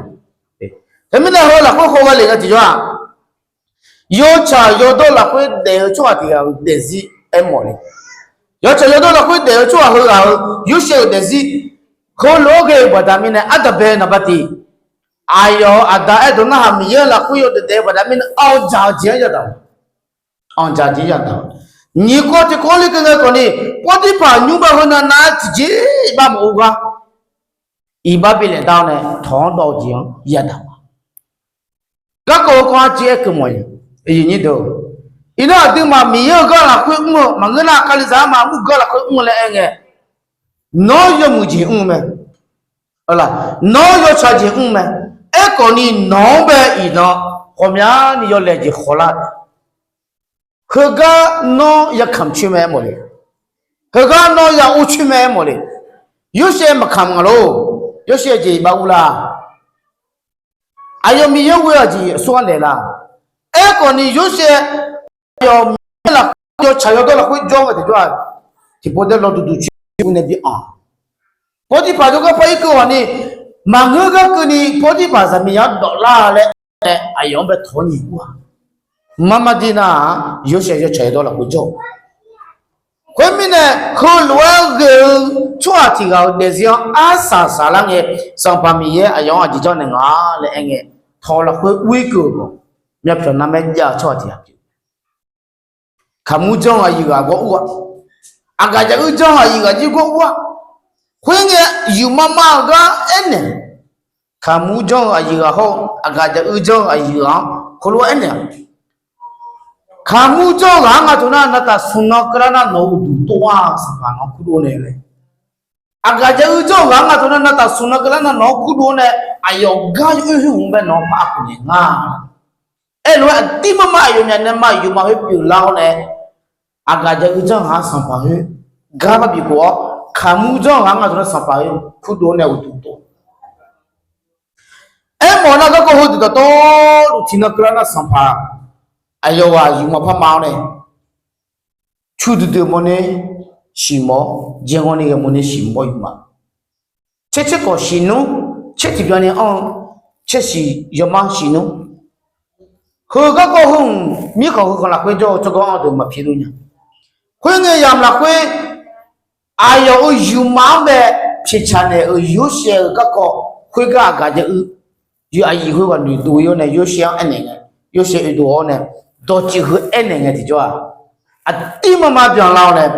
Teumirnae heu lafkhoer khawf gha le ngae tiqjawr-aq, yawtsaq yawdawr lafkhoer daef-eu tsawrhaq tiq ghaq-euq daefzir aermawf le. Yawtsaq yawdawr lafkhoer daef-eu tsawrhaq heughaq-euq Yorsaev-euq daefzir heulof-aer ghae-euq baqda mirnae ardanqbae naqba tiq, aqyawf-euq aqda aerdawq narhaq Miqyaer-euq lafkhoer yawdaef daef-eu baqda mirnae anqdzaq-eu jeq-anr yadaq, anqdzaq jeq yadaq. Nyiq kawv tiq kawv-anr lekeuv ngae khawf ni, Pawrtirpaq nymr bae heunav nav-aer tiqjeq iqbax maqur gar, iqbax bi laef dar-awr nae tawq-anr dawv-eu jeq-anr yadaq. Garkawv-eu kawv-anr jir aer keuv mawf-a. Iqnan aqduimaf Miqyaer-euq gar lafkhoer mr-eu maqngeur nar, Kalizaq armaf mr-eu gar lafkhoer mr-eu laer aer ngae, nawr yawmuiq jeq mr-eu mae. Nawr yawtsaq jeq mr-eu mae. Aerkhawf ni nawq-anr bae iqnan ghawqmyani yawlaeq jeq khawqlar. Heugar nawr yakamq coer mae aermawf le. Heugar nawr ya or coer mae aermawf le. Yorsaev maqkamq nga lor. Yorsaev jeq iqbax urlar. Aqyawf Miqyaer ghoe-eu aqjeq aqsur-anr laeq la. Aerkhawf ni Yorsaev aqyawf Miqyaer lafkhoer yawtsaq yawdawr lafkhoer jawr-eu tiqjawr-aq, tiqpov daer lawduq duq coer nae bi anq. Pawrtirpaq jawrgar par irkeuv ghaq ni, maqngeur gar keuvni Pawrtirpaq zaqmiqzaq-anr dawflar laer aer nae aqyawf-anr bae tawq-awr nyiq ur-aq, marmar dir nar-aq, Yorsaev yawtsaq yawdawr lafkhoer jawr-eu. Khoermirnae, heulof-aer ghae-eu tsawrhaq tiq ghaq-euq daefzir-anr arsaq saqlar ngae, Sanqpaq Miqyaer aqyawf-anr aqjeq janrnaeq nga laer aer ngae, tawq lafkhoer ur irkeuv-euq khawf, myavpyawq narmaer jav-eu tsawrhaq tiq ghaq pyeuf. Kaqmur janr-eu aqyuif ghaq gawr ur-a. Aqgaf jaq uir janr-eu aqyuif ghaq jir gawr ur-a. Khoerngae, yuqma ma-euq gar aernaeq, kaqmur janr-eu aqyuif ghaq hawr-eu aqgaf jaq uir janr-eu aqyuif ghaq-anr heulof-aer aernaeq-a. Kaqmur janr-eu ghaq-anr nga tov nar, navtaf smq nan keuvlar nar nawq-euq uqduq tov-a, Sanqpaq nawq-anr kurdov nae laer. Aqgaf jaq uir janr-eu ghaq-anr nga tov nar, navtaf smq nan keuvlar nar nawq-anr kurdov nae, aqyawf gar yawr oer khoer hmq bae nawq-anr par aqkhof naeq nga. Aerlof-aer aqdir mar mar aqyawfnyaf nae ma yuqma khoer pyeuflar-awr nae, aqgaf jaq uir janr-eu ghaq-anr Sanqpaq khoer gar par bifkhof-awr, kaqmur janr-eu ghaq-anr nga tov nar Sanqpaq khoer kurdov nae uqduq tov. Aermawf nar garkawv heudeuq dawqtawvluf tiqnan keuvlar nar Sanqpaq aqyawf ghaq yuqma par ma-awr nae, cu duidui mawrner siqmawr, jaev ghanr ni ghae mawrner siqmawr yuqma. Caer caer kawq siqnmr, caer tiqbyan ni anr-eu, caer siq yawmar siqnmr. Heu garkawv heu-anr mirkhanq heu khanq lafkhoer jawr-eu tsawrganr anr-eu deuq maqpyeuf dur nya. Khoerngae yamq lafkhoer aqyawf-euq yuqma-anr bae pyaeqtsaq naeq-euq Yorsaev-euq garkawv khoergar aqgaf jaq uir, aqyuif khoerghaq noeqdov-ir-awr nae Yorsaev-anr aernaeq ngae, Yorsaev oedov-awr nae dawqtsuif heu aernaeq ngae tiqjawr-aq, aqdir mar mar byanlar-awr nae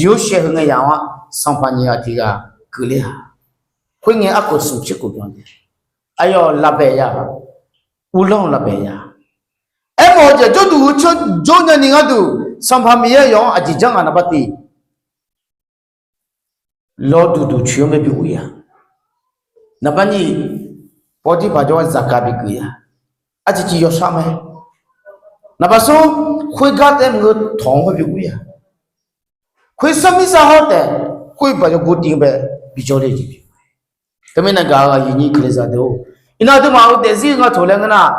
Yorsaev heu ngae yamq-anr Sanqpaq nyiq ghaq tiq ghaq keuvler-a. Khoerngae arkhof smq tser khof byan-a. Aqyawf lafbaeq ya, uvlanr-eu lafbaeq ya. Aermawf-eu jeq jawrduq heu tsawrjawr nyani gharduq Sanqpaq Miqyaer yawf-anr aqjeq janr nga naqbar tiq lawduq duq coeq-anr mae bi ur-ir-a. Naqbar nyiq, Pawrtirpaq jawr-aer zaqkhav bi geuf-ir-a. Arciv civ yawshar mae. Naqbar smr, khoergar taef-aer maqngeur tawq-anr hawr bi ur-ir-a. Khoer sar mir sar hawr taef, khoer baq yawgor tiv-anr bae bijawr le jeq pyeuf. Teumirnae gaq-eu aqyuif nyir Kalizaq deuq-or, Iqnan aqduimaf-euq daefzir nga taq laer ngeur nar,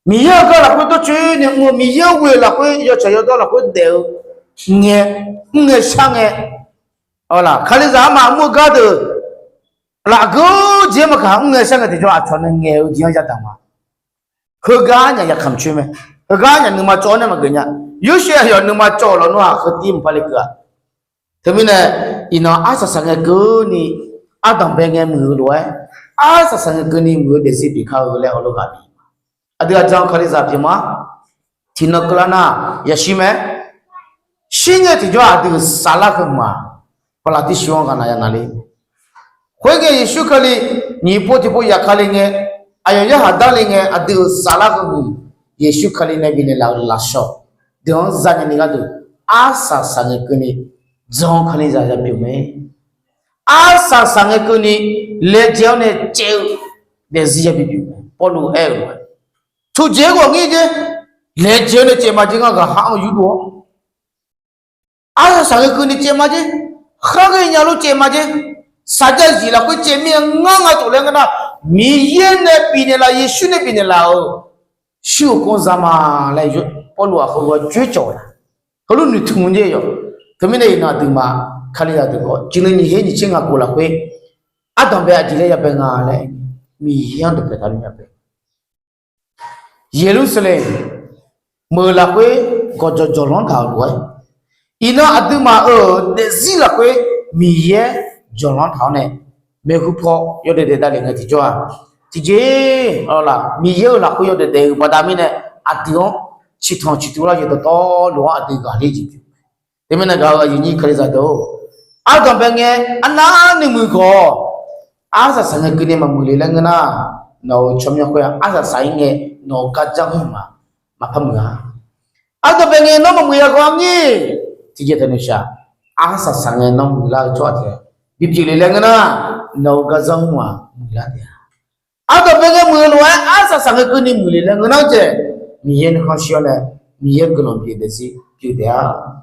Miqyaer-euq gar lafkhoer dawrcoeni mr-eu, Miqyaer-euq ghoe lafkhoer yawtsaq yawdawr lafkhoer daef-eu ngae, mr ngae shar ngae, laq Kalizaq armaf mr-eu gardeuq laf geur jeq-aer maqkaq mr ngae shar ngae tiqjawr aqcawq nae ngaeq-eu jeq-anr yadaq ma. Heugar nyaf yaqkamq coer mae. Heugar nyaf nuima cawv-awr nae maqgeuf nya. Yorsaev aqyawf nuima cawv-euq lawnmr-aq heutiv maqpar le keuv-a. Teumirnae, iqnan arsaq saqngae keuvni, ardanqbae ngae muiq-eu lof-aer, arsaq saqngae keuvni muiq-eu daefzir pyeuf kar-eu laer heulof-aer ghaq bif. Aqdui aqjan Kalizaq pyeuf ma. Tiqnan keuvlar nar, yashir mae. Shir ngae tiqjawr aqdui-euq saflar heu hmq-aq, baqlaqtir shuq-anr ghaqnaq ya naqler. Khoerngae Yeqsur Kali nyiq pov tiqpov yaf Kali ngae, aqyawf yarhaq darle ngae aqdui-euq saflar heu hmq, Yeqsur Kali nae bifnaeq laf-euq lafshawq deuq-anr zanya ni gharduq, arsaq saqngae keuvni jan Kalizaq ya pyeuf mae. Arsaq saqngae keuvni laejae-awr nae caev-eu daefzir ya bipyeuf mae. Pawrluv aer-euq lof-aer, taqjeq-aer ghawq ngir jeq, laejae-awr nae caev ma jeq, ngar ghaqha-anr yurdov-awr arsaq saqngae keuvni caev ma jeq, khar ghae nya lof caev ma jeq, saqjav zif lafkhoer caev mir-a ngar nga taq laer ngeur nar, Miqyaer nae bifnaeq laf, Yeqsur nae bifnaeq laf-euq shuir-euq kawv za ma laer Pawrluv aqkhoe ghoe-awr joercawq-a. Heulof noeqtmq jeq yawq. Teumirnae iqnan aqduimaf Kalizaq deuq khawf, ciqnan nyiq her nyiq tser ngaq khof lafkhoer ardanqbae aqjeq laer ya bae nga laer, Miqyaer-anr dawqpae taqler nya bae. Yeqlursaqlaeq meuq lafkhoer gawqjawq jawqlanr taq-euq lof-aer, iqnan aqduimaf-euq daefzir lafkhoer Miqyaer jawqlanr taq-awr nae, maeqhu paw yawdaef daef davlef ngae tiqjawr-aq, tiqjeq-aq Miqyaer-euq lafkhoer yawdaef daef-eu baqda mirnae, aqdui-anr ciqtanq ciqtuv lar jeq dawqtawvluf-anr aqdui ghaqler jeq pyeuf. Teumirnae gaq-eu aqyuif nyir Kalizaq deuq-or, ardanqbae ngae arnavni muiq khawf, arsaq saqngae keuvni maqmuiq le laer ngeur nar, nawq-euq tsawrmyanr khoer-aq arsaq saq-ir ngae, nawq-euq gardzaq khoer hmq-aq maqpar muiq-a. Ardanqbae ngae nawr maqmuiq ya khawf-anr ngir, tiqjeq taqnoeq shaq, arsaq saqngae nawr muiqlar-eu tsawrhaq taef-aer bipyeuf le laer ngeur nar, nawq-euq gardzaq hmq-aq muiqlar taef-a. Ardanqbae ngae muiq-eu lof-aer arsaq saqngae keuvni muiqle laer ngeur nar-eu jeq, Miqyaer nuikhanr shir-awr nae, Miqyaer guiqlanq bif-eu daefzir pyeuf taef-a.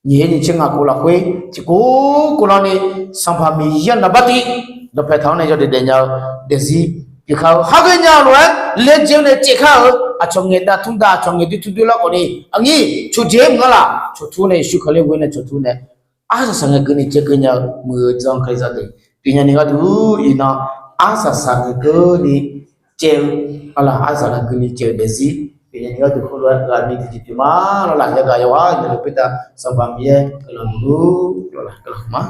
Nyiq her nyiq tser ngaq khof lafkhoer tiqkov kov lanni, Sanqpaq Miqyaer-anr naqbar tiv dawqpae taq-awr nae yawdaef daef nya-eu daefzir pyeuf kar-eu, khar ghae nya-eu lof-aer laejae-awr nae caev kar-eu, aqcawq ngaeq dav tmr dav, aqcawq ngaeq dui tmr dui larkhawf ni, aqnyir coqjeq-aer maqngeur laf, cawqtur nae Yeqsur Kali ghoe nae cawqtur nae, arsaq saqngae keuvni caev ghae nya-eu muiq-eu jan Kalizaq deuq pyeuf nya ni gharduq, iqnan arsaq saqngae keuvni caev-eu, arlaq arsaq saqngae keuvni caev-eu daefzir pyeuf nya ni gharduq khoerlof-aer ghaq bif tiqjeq pyeuf ma lawq laq. Yagaq yawqghaq yawqha-euq khoertav Sanqpaq Miqyaer guiqlanq bif luf lawq laq, guiqlanq ma.